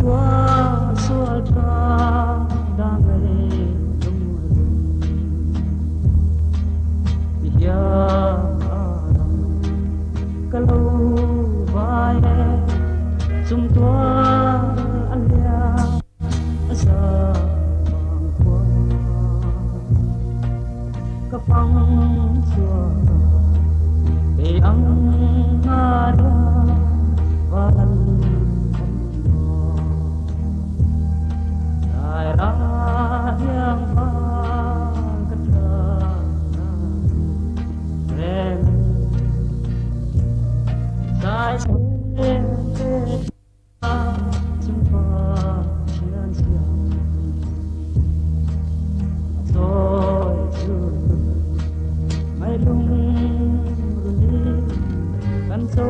Tua sual tha da ngei lung ya ka lo vai zum tua alia sa mang khua ka phang chua be ang nga ra valan dai ra yang fa ka tha rem sai chung pa thian siam tôi chu mai lung runi kan so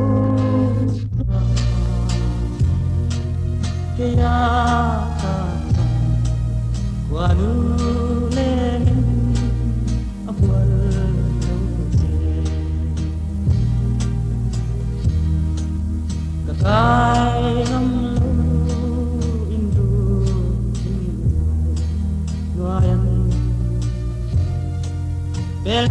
kia ta qua nu lên a lo che ka kai ngam lo in du nuayan bel